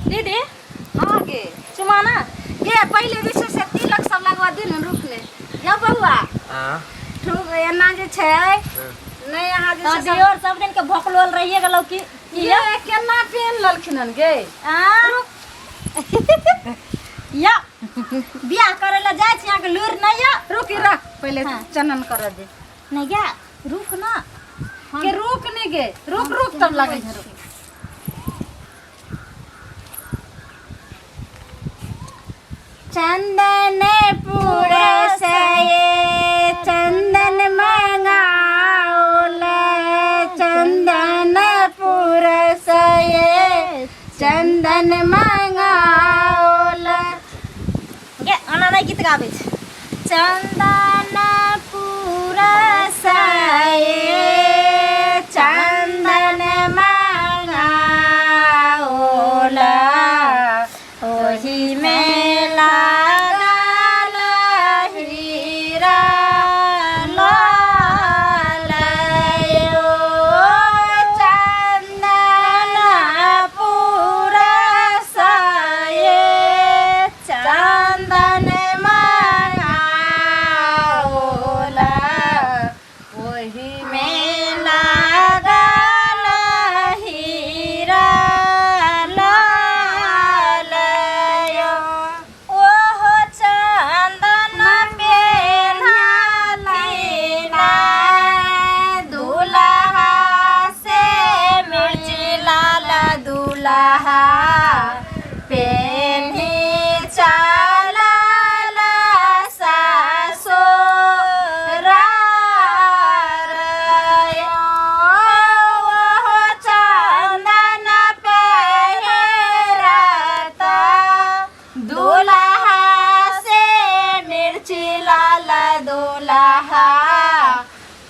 दीदी। हाँ गे। चुमाना। गे, पहिले जे छै से तिलक सब लगवा दे ने। रुक ने यौ बौआ। हाँ। रुक, एना जे छै नहि, अहाँ जे तो छै सब- दियोर सब दिन के भोकलोल रहिए गेलौ की की ये केना पेन लेलखिन हन गे? आ या बियाह करे ला जाइ छी, अहाँके लूर नहीं या। रुक ई रख पहिले। हाँ। चनन कर दे। नहीं गे, रुक ना। के रुक ने गे, रुक रुक, तब लगै छै, रुक। चंदन पूरे से चंदन मंगाओल, चंदन पूरे से चंदन मंगाओल। गे, ओना नहि गीत गाबै छै। चंदन पूरा से चंदन मंगाओल, ओही में लागल हीरा लाल यो, चंदन पूरा से चंदन मंगाओल, ओही में लागल हीरा लाल यो। ओहो चंदन पेन्हथिना दुल्हा से मिर्ची लाल दुल्हा पेन्ही चलल ससुरार यो, ओहो चंदन पहिरता दुल्हा से मिर्ची लाल दुल्हा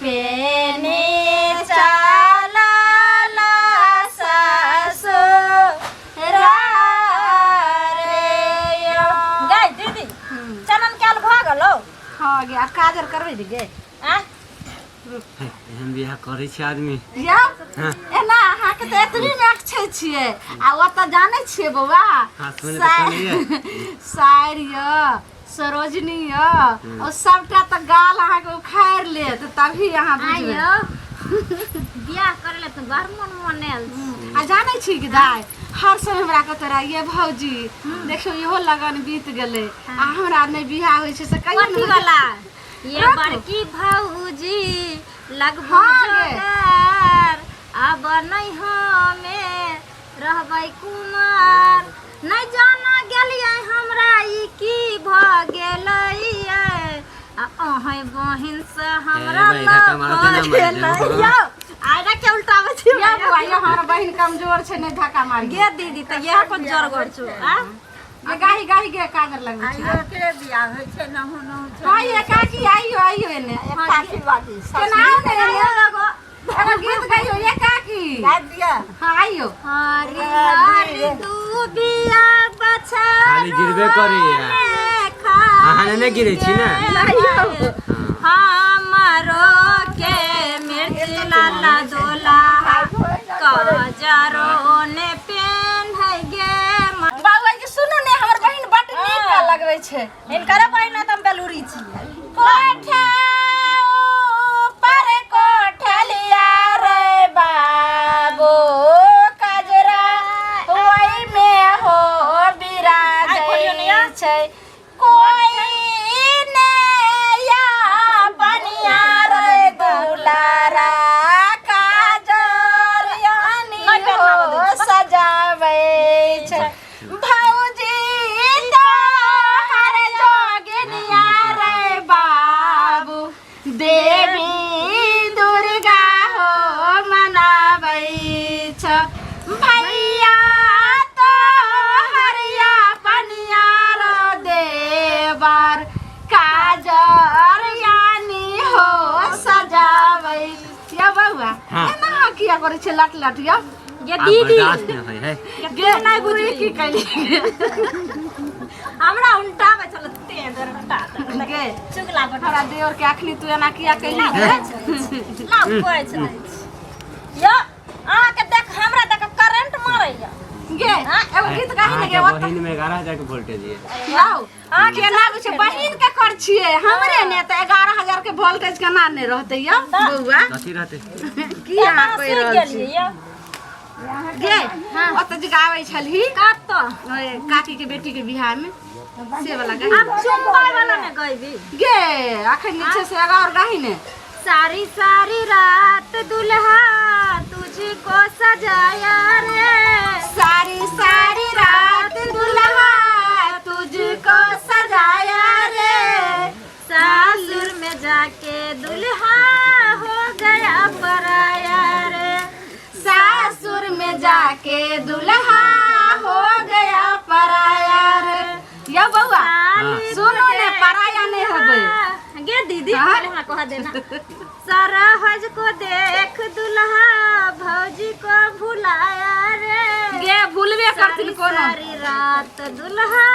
पेनी चलल ससुरार यो। गै दीदी, चनन कैल भऽ गेलौ? हाँ गे, आ काजर करबै रे गे? आ। एहन बियाह करै छै आदमी? या एना अहाँके तऽ एतबी मे अक्षय छियै आ ओतऽ जानै छियै बौआ? हाँ, सुनै तऽ छलियै। सारि यऽ, सरोजनी यऽ, ओ सबटा तऽ गाल अहाँके उखाड़ि लेत, तभी अहाँ बुझबै। आइयो बियाह करे ला तऽ बड़ मन मनायल छी। आ जानै छी कि दाइ, हर समय हमरा कहते रहे, ये भौजी देखियौ, इहो लगन बीत गेलै आ हमरा नहि बियाह होइ छै से कहियो कथी नहि। वाला ये? रखू। बड़की भौजी लगबू हाँ गे। जोगार, अब नहीं हमे रहबै कुमार। नहि जाना गेलियै हमरा ई की भऽ गेलैयै, आ अहें बहिन से हमरा ए, भाई, धक्का मारते ना, भऽ मारि देबो। गेलै यौ। आइरा के उल्टाबै छी? या बौआ, ये हमर बहिन कमजोर छै, नहि धक्का मारी। गे दीदी, तऽ इएह कोन जरगर छौ आ? गे गाही गाही गे, कागर लगबै छै। आइयो के बियाह होइ छै नहु नहु छै। हाँ ये काकी, आइयो आइयो एने। काकी बाजी। केना आउ ने एने, एगो गीत गाइयो ये काकी। गाबि दिअ। हाँ, आइयो। हरी हरी दुबिया बछा खाली गिरबे करैया। अहाँ ने नहि गिरै छी ने? हमरो के मिर्च लाला दोला कजरो ने पेन है गे। बाबा जी, सुनू ने, हमर बहिन बड्ड नीक लगबै छै। हिनकर बहिन त हम बेलूरी छी। कोठा ऊपर कोठलिया रे बाबू, कजरा ओहि में हो आइ खोलियौ ने बिराजै या। छै, कोई ने या बनिया रे दुलारा, काजर यानी नहि पेन्हाबऽ हो दै छै। सजाबै छै। भौजी तोहर जोगिनिया रे बाबू, देवी दुर्गा हो मनाबै छ। भैया तोहर या पनिया रो देवर, काजर यानी हो सजाबै। या बौआ। हाँ। एना अहाँ किया करै छियै लट लट या? ये आब दीदी, बर्दाश्त नहि होइ है। गे नहि बुझी की कैली। हमरा उल्टाबै छल ते बेर उल्टा देलक। गे, चुगला बटा। हमरा देवर के अखनी तू एना किया कैली गे? लाउ कहै छै यो, अहाँके देख, हमरा देख करंट मारैया। गे एगो गीत गाही ने गे। अहाँके बहिन में 11,000 के वोल्टेज ये। लाओ केना होइ छै बहिन के कर छियै हमरे ने तऽ 11,000 के वोल्टेज केना नहि रहतै यौ बौआ? कथी रहते? की अहाँ कहि रहल छी गे? ओतऽ जे गाबै छलही कतऽ? ओए काकी के बेटी के बियाह में से वाला गाही। आब चुम्बै वाला ने गैबी। गे अखन जे छै से एगो और गाही ने। सारी सारी रात दुल्हा तुझको सजाया रे, सारी सारी रात दुल्हा तुझको सजाया रे, सासुर में जाके दुल्हा हो गया पराया रे, सासुर में जाके दुल्हा हो गया पराया रे। यौ बौआ हाँ। सुनू ने, पराया नहीं होबै। गे दीदी। हाँ? पहले हमरा कह देना। सरहज को देख दुल्हा भौजी को भुलाया रे। गे भूलबे करथिन सारी कोनो। सारी रात दुल्हा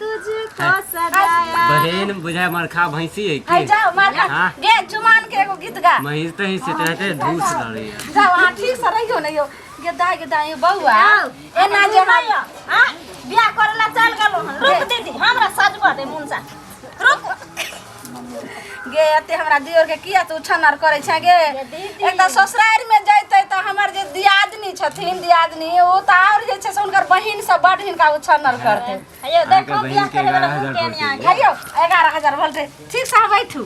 तुझको सजाया। बहिन बुझाय मरखा भैंसी है है की? जाओ मार खा। हाँ। गे चुमान के एगो गीत गा। महीस तो ही से रहते धूस लड़ैया। जाओ अहाँ ठीक से रहियो ने यौ। गे दाइ, गे दाइ बौआ जाओ। एना जे हम हाँ बियाह करे ला चल गेलो हन। रुक दीदी, हमरा सजबा दे मुनसा, रुक। गे एते हमरा दियोर के किया तू छनर करै छै गे? गे दीदी। एक तऽ ससुरारि में जैतै तऽ हमर जे दियादनी छथिन, दियादनी ओ तऽ आओर जे छै से हुनकर बहिन सब बड हिनका उछनर करतै। अयो अहाँके देखो बहिन बियाह के करे वाला 11,000 मुँह केने आ वोल्टेज। है यौ 11,000 वोल्टेज। ठीक से अहाँ बैठू।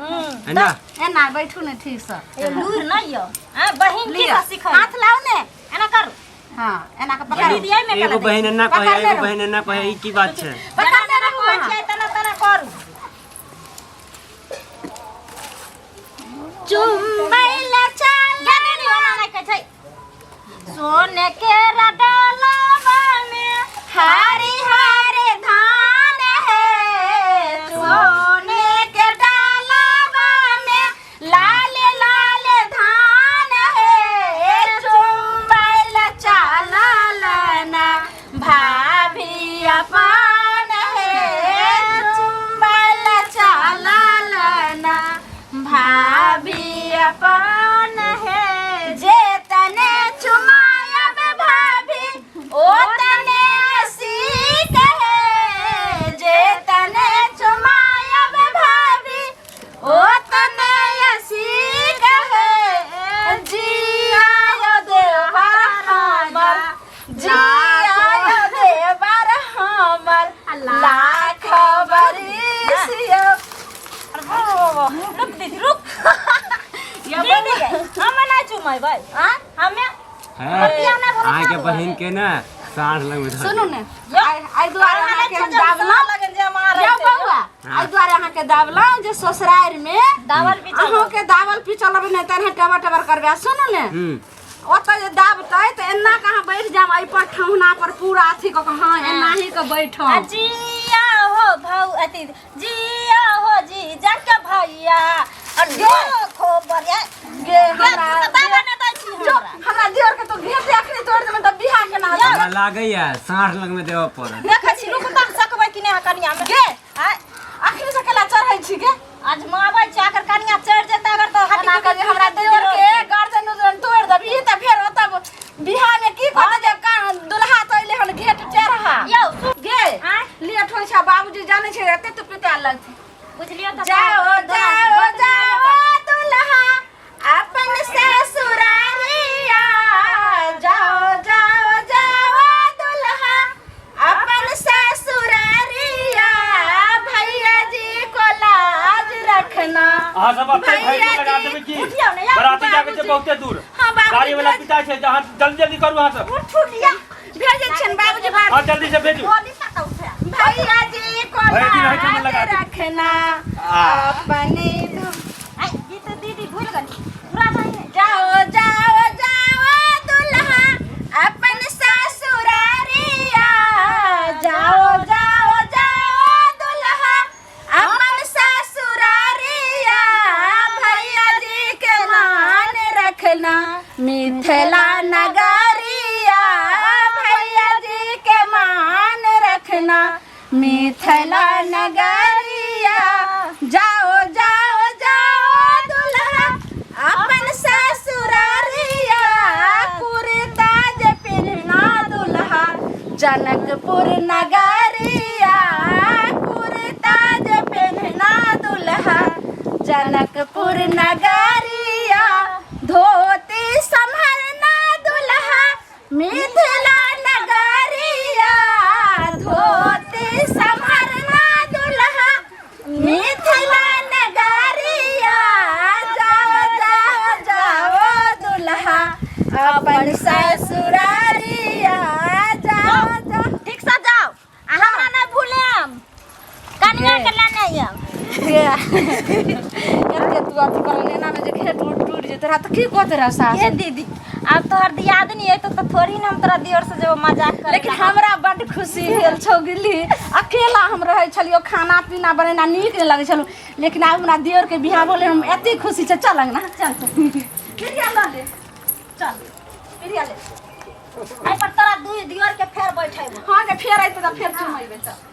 हम्म है ना? एना बैठू ने ठीक से। यो लूर नहीं यो। हां बहिन की लिअ सिखै? हाथ लाउ ने। एना करू। हाँ एना के पकड़ू। दीदी आई में एगो बहिन एना पकड़ कहे, ले एगो रहो। बहिन एना कहे, ई की बात छै? पकड़ने रहू कहै अहाँ। छियै तना तना करू। चुम्बै ला चल। गे दीदी ओना नहीं कहै छै। सोने के रडलवा में हरे हरे धान है, सोने के डालवा में लाल लाल धान है, चुम्बल चालना भाभी अपन है, चुम्बल चालना भाभी अपन है, जे तने चुमायब भाभी ओ तने सीख है, जे तने चुमायब भाभी ओ तने सीख है, जिया देवर हमर, जिया देवर हमर लाख बरिस यौ। रुक दीदी रुक। दीदी हम नहीं चुमेबै। आँ? हमे है बियाह नहि भेलै। अहाँके बहिन के ने साँझ लग में सुनू ने, आइ दुआरे अहाँके हम दाबलहुँ यौ बौआ, आइ दुआरे अहाँके दाबलहुँ जे ससुरारि में दावल पीछा अहूँके दाबल पीचल रहबै नहि तहन टबर टबर करबै। आ सुनू ने, हम्म ओतऽ जे दाबतै तऽ एना कऽ अहाँ बैठ जायब एहि पर ठेहुना पर पूरा अथी कऽ कऽ, हाँ एनाही कऽ बैठब। जिया हो भौ अथी जिया हो जी जाके भैया और देखो बढ़िया। गे हमरा दावा नहि दै छी। जो हमरा हमरा दियोर के तो घेट अखनी तोड़ देबै तऽ बियाह केना होतै? हमरा लागैया साँझ लग में देबऽ पड़त। देखै छी रुक तऽ सकबै कि नहि कनिया में। गे आय अखनी से केला चढ़ै छी गे? आजमाबै छी, अगर कनिया चढ़ि जेतै अगर तऽ हटी। एना कऽ जे हमरा दियोर के गर्दन उर्दन तोड़ि देबही तऽ फेर ओतऽ बियाह में की कहतै जे दुल्हा तऽ अइले हन घेट टेढ़ा। यौ सुन। गे आँय? लेट होइ छै, बाबूजी जानै छै एते तऽ पिता लगतै। बुझलियो तऽ। जाओ जाओ जाओ दुल्हा अपन ससुरारिया, जाओ जाओ जाओ दुल्हा अपन ससुरारिया, भैया जी को लाज रखना। अहाँ सब अपने भैया भैया लगा जी, देबै की? उठियौ ने यार। बराती जाके छै बहुते दूर। हाँ बाबूजी। गाड़ी वाला पिता छै, अहाँ जल्दी जल्दी करू अहाँ सब। उठू लिया, भेजै छियनि बाबूजी बाहर। हाँ जल्दी से भेजू। गोली कतऽ उठे? भैया जी को भैया जी रहै छै, लाज लगा देबै। रखना आ। अपने आइ ई तऽ दीदी भूल गेली पूरा नहीं। जाओ जाओ जाओ दुल्हा अपन ससुरारिया, जाओ जाओ जाओ दुल्हा अपन ससुरारिया, भैया जी के मान रखना मिथिला नगरिया, भैया जी के मान रखना मिथिला नगरिया, जाओ जाओ जाओ दुल्हा अपन ससुरारिया, कुर्ता जे पिन्हना दुल्हा। जनकपुर नगरिया कुर्ता जे पेन्हना दुल्हा जनकपुर नगरिया धोती सम्हरना दुल्हा मिथिला नगरिया धोती सम्हरना दुल्हा मिथिला नगरिया जाओ जाओ जाओ दुल्हा अपन ससुरारिया जाओ जाओ ठीक से जाओ आ हमरा नहीं भूलेम कनिया के लेने आयब एते तू अथी करल एना में जे घेट उट टूट जेतै रहा तऽ की कहते रह सास हे दीदी आब तोहर दियादनी अयतो तऽ थोड़ी ने हम तोरा दियर से जेबो मजाक करे लेकिन हमरा बड्ड खुशी भेल छौ गिल्ली अकेला हम रहै छलियो खाना पीना बनेना नीक नहि लगै छलौ लेकिन आब हमरा दियोरके बियाह भेलै हम एते खुशी छै चल अंगना चल प्रिया लऽ ले चल प्रिया ले एहि पर तोरा दुई दियर के फेर बैठेबो हाँ के फेर अयतै तऽ फेर चुमेबै चल।